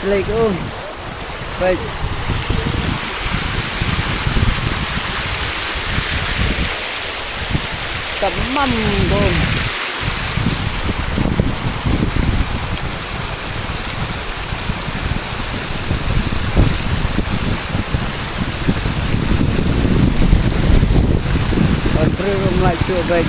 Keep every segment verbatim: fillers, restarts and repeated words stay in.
Lake, oh. Baik. Tamam, bom. Wan briew ruh ym lah shuh beit.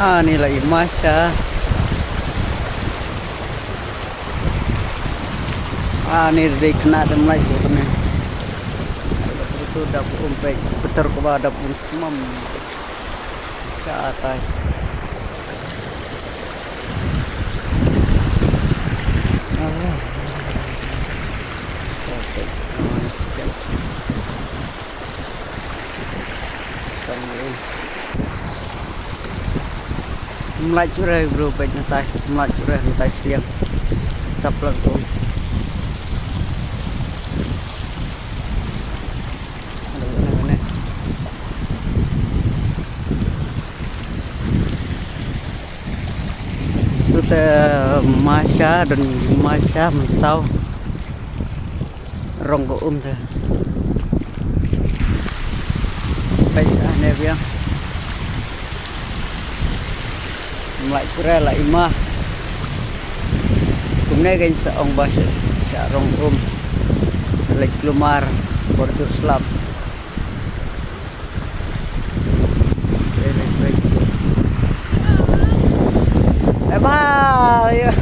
Ah, ni la i ma sha. Ah, ni dei khynnah te ym lah shuh kane. Itu dap um peit, beter kaba dap um smam. Sha tai. Ah. Ym lah shuh re bro, beit na tai. Ym lah shuh re na tai shiliang. Tap lang tu. Tu te ma sha, don ma sha mynsaw. Rong ka um te. Peit sa ne biang. Ym lah shuh re la i ma. Kumne kein sa ong ba sha, sha rong um. Leit kulmar bor jur slap. Eh, ba, ïa,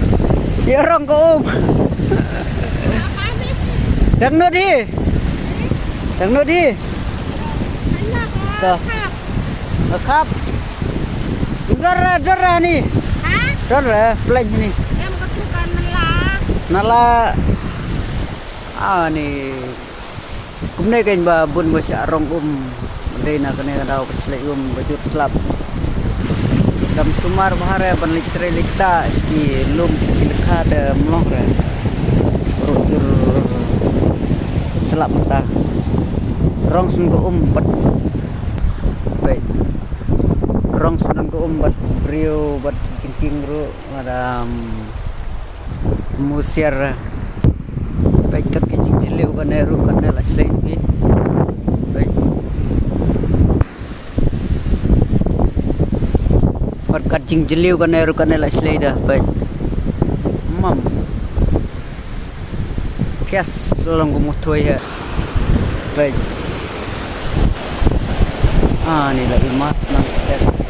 ïa rong ka um. Dang nud hi. Dang nud hi. To. Khap. Dor, dor ni. Dor, pleng ni. Nala. Ah, ni. Kumne kein ba bun ba shah rong um. Dei na kane ka daw ba shlei um ba jur slap. Dam sumar bha re ban leit trei leit ktah sha ki lum sha ki lyngkha te ym long re. Ruh jur slap mynta. Rong shen ka um bad. Beit. Rong shen ka um bad briew bad jingkieng ruh. Madam. Musiar. Peit kat ka jingjylliew kane ruh kane la shlei hi. Peit. Peit kat jingjylliew kane ruh kane la shlei da. Peit. Mam. Kias long ko mutoi ha. Peit. Ah, ni la i ma nang peit.